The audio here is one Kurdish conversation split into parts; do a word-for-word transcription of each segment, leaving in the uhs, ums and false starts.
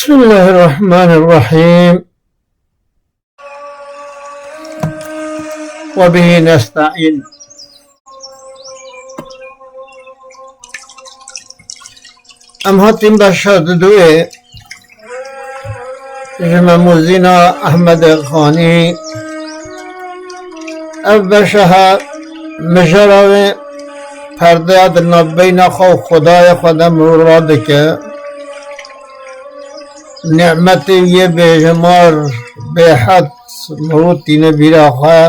بسم الله الرحمن الرحيم. وبه نستعين. Em hatin beşa diduyê ji Memûzîna Ehmedê Xanî. Ev beşa he mijara wê perdeya di navbeyna xwe û Xwedayê xwe de mirov radike. Nîmetê yê bêjimar bêhed mirov tîne bîra xwe.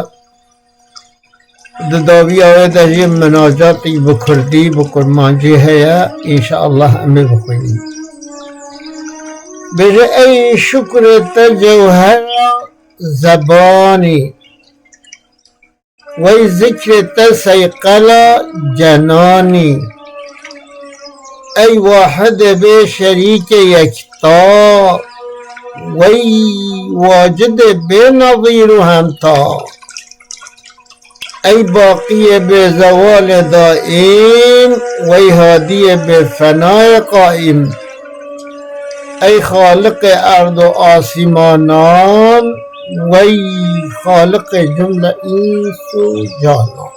Di dawiya wê de jî minacatî bi kurdî, bi kurmancî heye. Înşeallah em ê bixwînin. Bêje, ey şukrê te cewhera zebanî. Wey zikrê te seyqela cenanî. Ey wahidê bê şerîkê yekta. Wey wacidê bê nezîr û hemta. Ey baqiyê bê zewalê daîm, wey hadiyê bê fenayê qaîm. Ey xaliqê erd û asîmanan, wey xaliqê cumle îns û canan.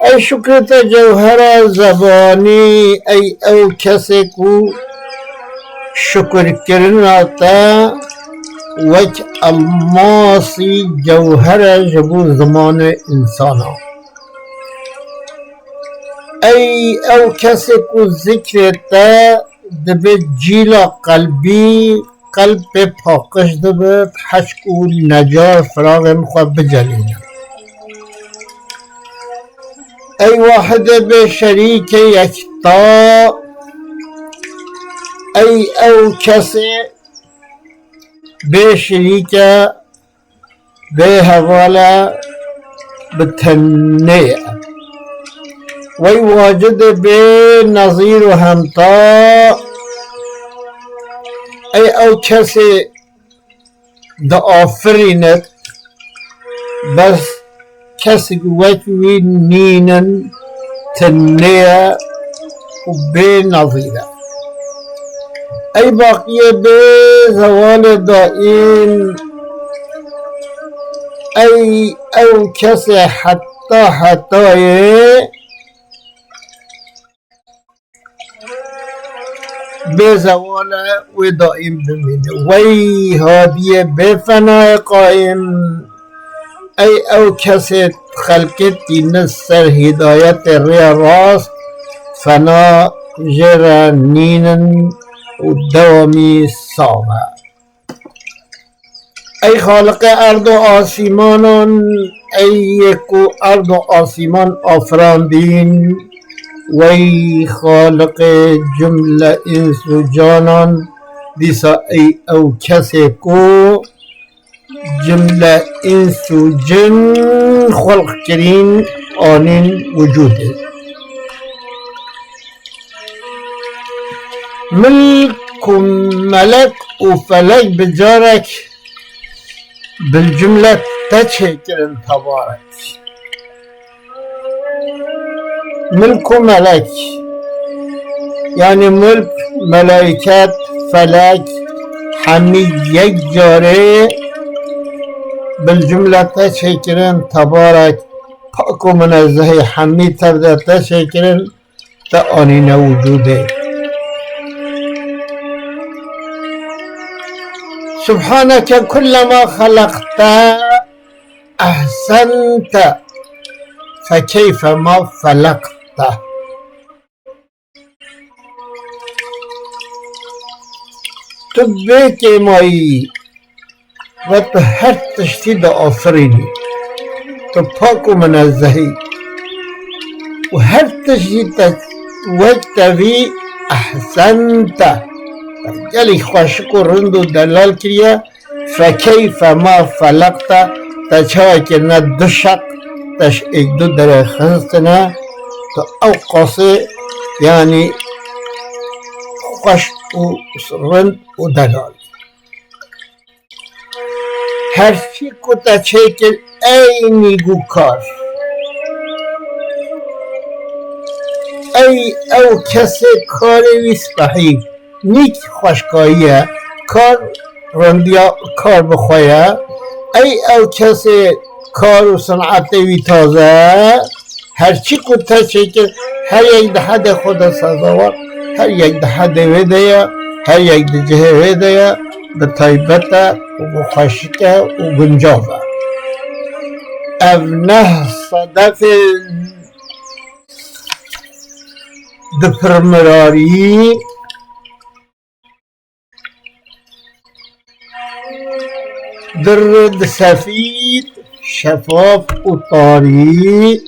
Ey şukrê te cewhera zebanî, ey ew kesê ku şukurkirina te wek elmasî cewher e ji bo zimanê însana. Ey ew kesê ku zikrê te dibe cîla qelbî, qelb pê paqij dibe, hişk û necar firaxên xwe bicelîne. Ey wahidê bê şerîkê yekta, ey ew kesê bê şerîke, bê heval e, bi tenê ye. Wey wacidê bê nezîr û hemta, ey ew kesê diafirîne, bes kesek wek wî nînin, tenê ye û bê nezîr e. Ey baqiyê bê zewalê daîm, ey ew kesê heta hetayê bê zewal e, wê daîm bimîne. Wey hadiyê bê fenayê qaîm, ey ew kesê xelkê tîne ser hîdayetê rêya rast, fena jê re nînin û dewamî sax e. Ey Xaliqê erd û asîmanan, ey yê ku erd û asîman afirandîn, wey Xaliqê cumle îns û canan, dîsa ey ew kesê ku cumle îns û cin xelq kirîn, anîn wicûdê. Milk û melek û felek bi carek bilcumle te çêkirin tebarek. Milk û melek, yanî milk, melaiket, felek, hemî yek carê bilcumle te çêkirin tebarek. Pak û minezzehî hemî tev de te çêkirin, te anîne wicûdê. Subhaneke kullema xelaqte ehsente fekeyfe ma felaqte. Tu bê kêmayî ve tu her tiştî diafirînî. Tu pak û minezzehî. Û her tiştî te wek tevî ehsente. Gelî xweşik û rind û delal kiriye. Fekeyfe ma felaqte, te çawa kirine du şeq, te ji êk du derê xistine, tu ew qasê, yanî xweş û rind û delal. Her çî ku te çêkir ey nîgûkar, ey ew kesê karê wî spehî. nîk xweşkayî ye. Kar rindiya kar bi xwe ye. Ey ew kesê kar û sinetê wî taze, her çi ku te çêkir, her yek di hedê xwe de sezawar, her yek di hedê wê de ye, her yek di cihê wê de ye, bi taybet e û bi xweşik e û guncav e. Ev neh sedefên di pirmirarî Dirr di sefîd, şefaf û tarî.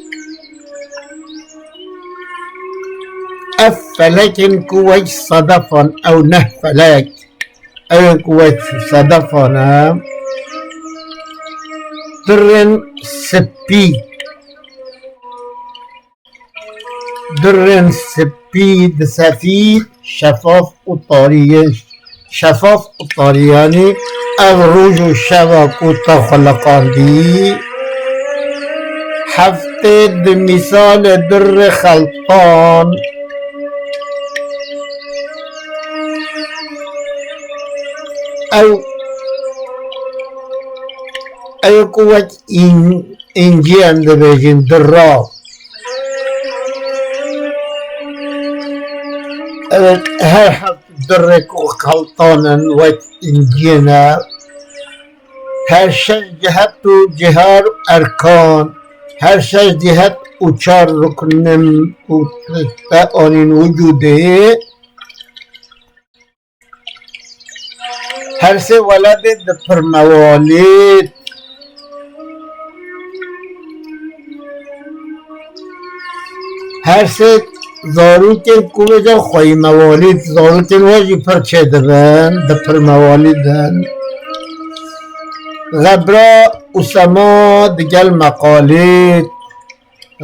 Ev felekên ku wek sedefan, ew neh felek, ew ê ku wek sedefan e. Dirrên spî. Dirrên spî di sefîd, şefaf û tarî ye. Şefaf û tarî, yanî ev roj û şeva ku te xwe leqandî, heftê di mîsalê dirrê xeltan. Ew, ew ku wek în-, înciyan dibêjin, dirra. Evet, her heft dirrek û xeltan in wek înciyan e. Her şeş cihet û cihar û erkan, her şeş cihet û çar ruknin û te anîn wicûdê. Her sê weladê di pirmewalît. Her sê zarokên ku vêca xweyî mewalît, zarokên we jî pir çêdibin, di pirmewalît de. Xebra û sema digel meqalît.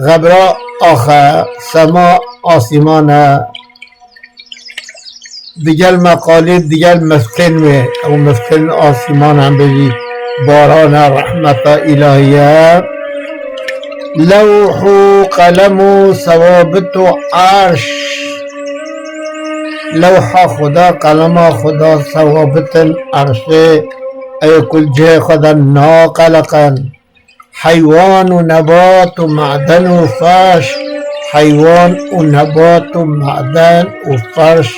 Xebra axe, sema asîman e. Digel meqalî, digel miftên wê, ew miftên asîman em bêjî, baran e, rehmeta îlahî ye. Lewh û qelem û sewabit û erş. Lewha Xuda, qelema Xuda, sewabit in, erşê, ew ku li cihê xwe de naqeleqin. Heywan û nebat û maden û ferş, heywan û nebat û maden û ferş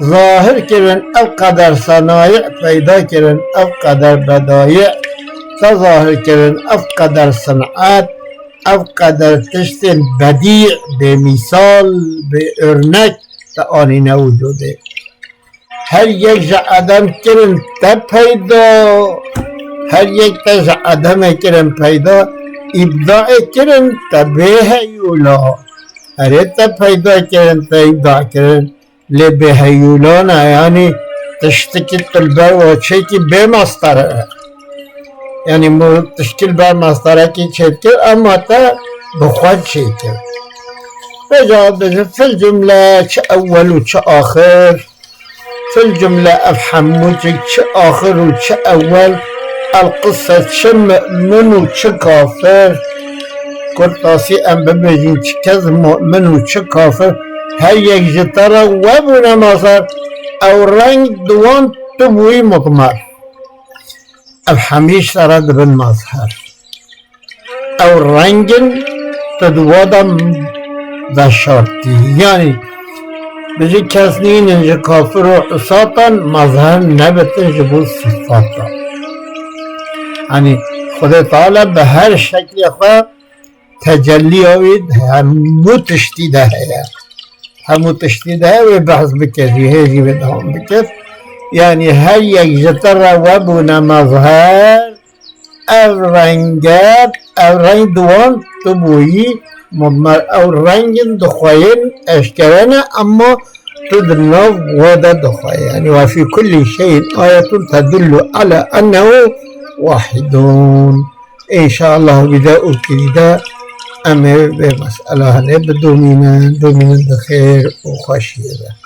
zahir kirin, ev qeder senayî peyda kirin, ev qeder bedayî te zahir kirin, ev qeder sinet, ev qeder tiştên bedî, bêmîsal, bêornek te anîne wicûdê. Her yek ji Edem kirin te peyda, her yek te ji Edemê kirin peyda, îbdaê kirin te bêheyûla. Erê te peyda kirin, te îbda kirin, lê bêheyûlana, yanî tiştikî tu li ber we çêkî bê mestere. Yanî mu-, tişkî li ber mesterekî çêdikir, ema te bi xwe çêkir. Vêca dibêje, fil cumle çi ewwel û çi axir, Fil cumle ev hemû çi, çi axir û çi ewel, el qise çi mu'min û çi kafir. Kurtasî em bibêjin çi kes mu'min û çi kafir, her yek ji te re we bûne mazhar, ew reng di wan tu bûyî mudmer. Ev hemî ji te re dibin mazhar. Ew rengin tu di we de veşartî. Yanî, bijî kes nînin ji kafir û usatan mazhar nebitin ji bo sifata. Yanî, Xwedê Teala bi her şeklê xwe tecelliya wî di hemû tiştî de heye. Hemû tiştî de heye, wê behs bike jî, hê jî wê dewam bike. Yanî, her yek ji te re we bûne mazhar, Ev renge, ev reng di wan tu bûyî mudmer. Ew rengin dixweyên eşkere ne, emma tu di nav we de dixweyî. Yanî, "Ve fî kullî şeyin ayetun tedullu ala ennehu wahidun." Înşallah, vîdeo kirî de em ê vê mesela hinê bidomînin, domînin di xêr û xweşiyê de.